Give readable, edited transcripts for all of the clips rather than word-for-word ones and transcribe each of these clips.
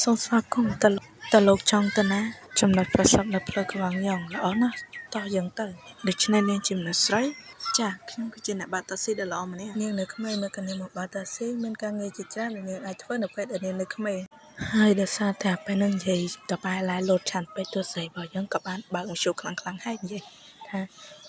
សូមស្វាគមន៍តើតើលោកចង់ទៅណាចំណុចប្រសព្វនៅផ្លូវក្វាងយ៉ងល្អណាស់តោះយើងទៅដូច្នេះនាងជាមនុស្សស្រីចាខ្ញុំគឺជាអ្នកបើកតាក់ស៊ីដ៏ល្អម្នាក់នាងនៅក្មេងមកក៏នាងមកបើកតាក់ស៊ីមានការងារជាច្រើនដែលនាងអាចធ្វើនៅពេលដែលនាងនៅក្មេងហើយដោយសារតែពេលហ្នឹងនិយាយតបែឡែលោតឆាន់ពេកទស្ស័យរបស់យើងក៏បានបើកមធ្យោខ្លាំងៗហើយនិយាយថា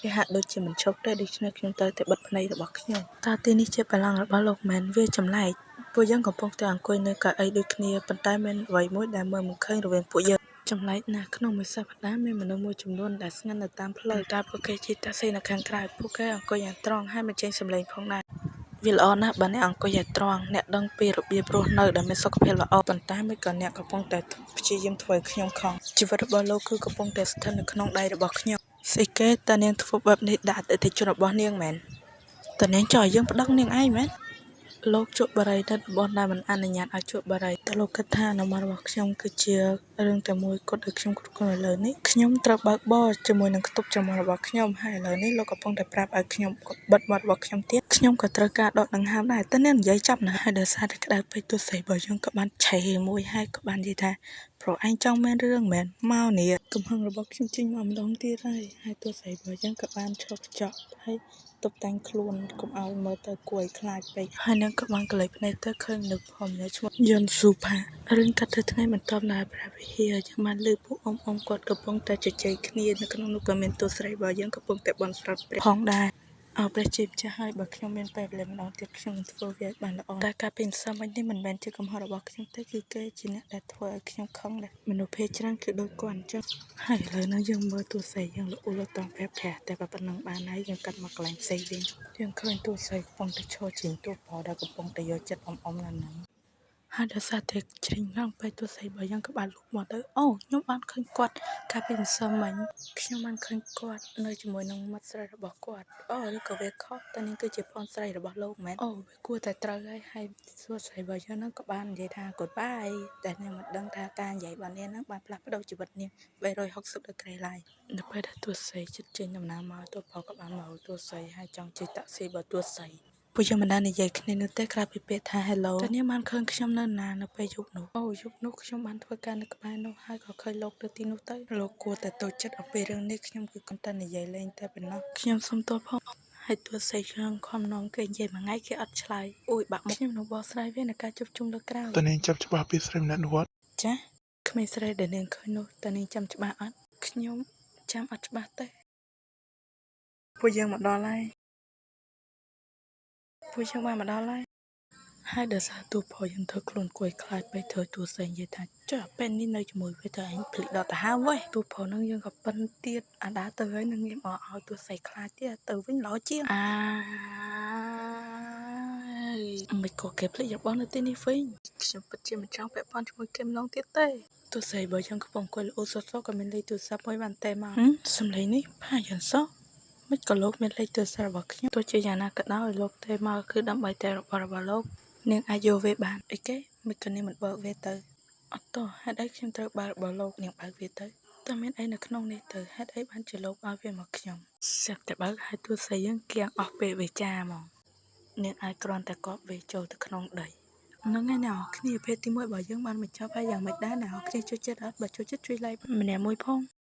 វាហាក់ដូចជាមិនឈប់ទេដូច្នេះខ្ញុំត្រូវតែបិទភ្នែករបស់ខ្ញុំតើទីនេះជាបល្ល័ង្ករបស់លោកមែនវាចម្លែកពួកយើងកំពុងតែអង្គុយនៅកៅអីដូចគ្នាប៉ុន្តែមានអ្វីមួយដែលមើលមិនឃើញរវាងពួកយើងចម្លែកណាស់ក្នុងមួយសប្តាហ៍មានមនុស្សមួយចំនួនដែលស្ងាត់នៅតាមផ្លូវតែពួកគេជិះតាក់ស៊ីនៅខាងក្រៅពួកគេអង្គុយយ៉ាងត្រង់ហើយមិនចេញសំឡេងផងដែរវាល្អណាស់បើអ្នកអង្គុយឲ្យត្រង់អ្នកដឹងពីរបៀបរស់នៅដែលមានសុខភាពល្អប៉ុន្តែមិនក៏អ្នកកំពុងតែព្យាយាមធ្វើឲ្យខ្ញុំខំជីវិតរបស់លោកគឺកំពុងតែស្ថិតនៅក្នុងដៃរបស់ខ្ញុំស្អីគេតើនាងធ្វើបែបនេះដាក់អតិថិជនរបស់នាងមែនតើនាងចង់ឲ្យយើងប្តឹងនាងឯងមែនលោកជក់បារីនៅតំបន់ដែលមិនអនុញ្ញាតឲ្យជក់បារីតើលោកគិតថាតំបន់របស់ខ្ញុំគឺជារឿងតែមួយគត់ដែលខ្ញុំគ្រប់គ្រងឥឡូវនេះខ្ញុំត្រូវបើកបរជាមួយនឹងខ្ទប់ច្រមុះរបស់ខ្ញុំហើយឥឡូវនេះលោកកំពុងតែប្រាប់ឲ្យខ្ញុំបិទមាត់របស់ខ្ញុំទៀតខ្ញុំក៏ត្រូវការដកដង្ហើមដែរតើនាងនិយាយចាប់ណាស់ហើយដោយសារតែក្តៅពេកទស្ស័យរបស់យើងក៏បានឆេមួយហើយក៏បាននិយាយថាព្រោះឯងចង់មានរឿងមែនមកនេះកំហឹងរបស់ខ្ញុំចេញមកម្ដងទៀតហើយហើយទស្ស័យរបស់យើងក៏បានឈរកញ្ចក់ហើយតុបតែងខ្លួនកុំឲ្យមើលទៅគួរឲ្យខ្លាចពេកហើយនាងក៏បានកលិចភ្នែកទៅឃើញមនុស្សផងម្នាក់ឈ្មោះយុនស៊ូផារឿងកាត់ទៅថ្ងៃបន្ទាប់នៅព្រះវិហារយើងបានលើពួកអ៊ំអ៊ំគាត់កំពុងតែជជែកគ្នានៅក្នុងនោះក៏មានតួស្រីរបស់យើងកំពុងតែបន់ស្រន់ព្រះផងដែរអោព្រះជាម្ចាស់ហើយបើខ្ញុំមានពេលវេលាម្ដងទៀតខ្ញុំនឹងធ្វើវាឲ្យបានល្អតែការពីម្សិលមិញនេះមិនមែនជាកំហុសរបស់ខ្ញុំទេគឺគេជាអ្នកដែលធ្វើឲ្យខ្ញុំខឹងដែរមនុស្សភេទច្រើនគឺដូចគាត់អញ្ចឹងហើយឥឡូវនេះយើងមើលតួស្រីយើងល្អលតង់ប្រាប់ប្រាស់តែប៉ុណ្ណឹងបានហើយយើងកាត់មកកន្លែងផ្សេងវិញយើងឃើញតួស្រីកំពុងតែឈរជាងតួប្រុសដែលកំពុងតែយកចិត្តអ៊ំអ៊ំនៅហ្នឹងហើយដោយសារតែជ្រិញឡើងពេកតួស្រីរបស់យើងក៏បានលូកមកទៅអូខ្ញុំបានឃើញគាត់កាលពីម្សិលមិញខ្ញុំបានឃើញគាត់នៅជាមួយនឹងមិត្តស្រីរបស់គាត់អូឬក៏វាខុសតើនេះគឺជាប្អូនស្រីរបស់លោកមែនអូវាគួរតែត្រូវហើយហើយសួរស្រីរបស់យើងហ្នឹងក៏បាននិយាយថា goodbye តែនាងមិនដឹងថាការនិយាយរបស់នាងហ្នឹងបានផ្លាស់ប្ដូរជីវិតនាង360ដឺក្រេឡើយនៅពេលដែលតួស្រីចិត្តចេញដំណើរមកតួប្រុសក៏បានមកតួស្រីហើយចង់ជិះតាក់ស៊ីរបស់តួស្រីពួកយើងមិនដែលនិយាយគ្នានោះទេក្រៅពីពាក្យថា hello តើនាងបានឃើញខ្ញុំនៅណានៅពេលយប់នោះអូយប់នោះខ្ញុំបានធ្វើការនៅក្បែរនោះហើយក៏ឃើញលោកនៅទីនោះទៅលោកគួរតែតូចចិត្តអំពីរឿងនេះខ្ញុំគឺគ្រាន់តែនិយាយលេងតែប៉ុណ្ណោះខ្ញុំសុំទោសផងហើយទោះស្រីខ្ញុំខំនាំគេនិយាយមួយថ្ងៃគេអត់ឆ្លើយអូយបាក់មុខខ្ញុំនឹងបកស្រាយវានៅការជួបជុំលើកក្រោយ តើនាងចាំច្បាស់ពីស្រីម្នាក់នោះអត់ ចាក្មេងស្រីដែលនាងឃើញនោះតើនាងចាំច្បាស់អត់ខ្ញុំចាំអត់ច្បាស់ទេពួកយើងមកដល់ហើយពួកយើងបានមកដល់ហើយហើយដោយសារតួប្រុសយើងធ្វើខ្លួនគួរឲ្យខ្លាចពេកធ្វើតួស្រីនិយាយថាចុះពេលនេះនៅជាមួយវាទៅឯងភ្លេចដល់ទៅហើមវ៉េតួប្រុសហ្នឹងយើងក៏ប៉ិនទៀតអាដាទៅហើយនឹងងាកមកឲ្យតួស្រីខ្លាចទៀតទៅវិញល្អជាងអាយមិនក៏គេភ្លេចរបស់នៅទីនេះវិញខ្ញុំពិតជាមិនចង់ពាក់ព័ន្ធជាមួយគេម្ដងទៀតទេតួស្រីបើយើងកំពុងអង្គុយល្អសសក៏មានលេខទូរស័ព្ទមួយបានទេមកសំឡេងនេះផាយន្តសោះមិនក៏លោកមានលេខទូរស័ព្ទរបស់ខ្ញុំទោះជាយ៉ាងណាក៏ដោយលោកទេមកគឺដើម្បីតែរបស់របស់លោកនាងអាចយកវាបានអីគេមិនក៏នាងមិនបើកវាទៅអត់តោះហេតុអីខ្ញុំត្រូវបើករបស់លោកនាងបើកវាទៅតើមានអីនៅក្នុងនេះទៅហេតុអីបានជាលោកឲ្យវាមកខ្ញុំស្រាប់តែបើកឲ្យទូរស័ព្ទយើងគៀងអស់ពេលវាចាហ្មងនាងអាចគ្រាន់តែកប់វាចូលទៅក្នុងដីហ្នឹងហើយអ្នកនរគ្នាភេទទី1របស់យើងបានបញ្ចប់ហើយយ៉ាងម៉េចដែរអ្នកនរគ្នាចូលចិត្តអត់បើចូលចិត្តជួយ like ម្នាក់មួយផង។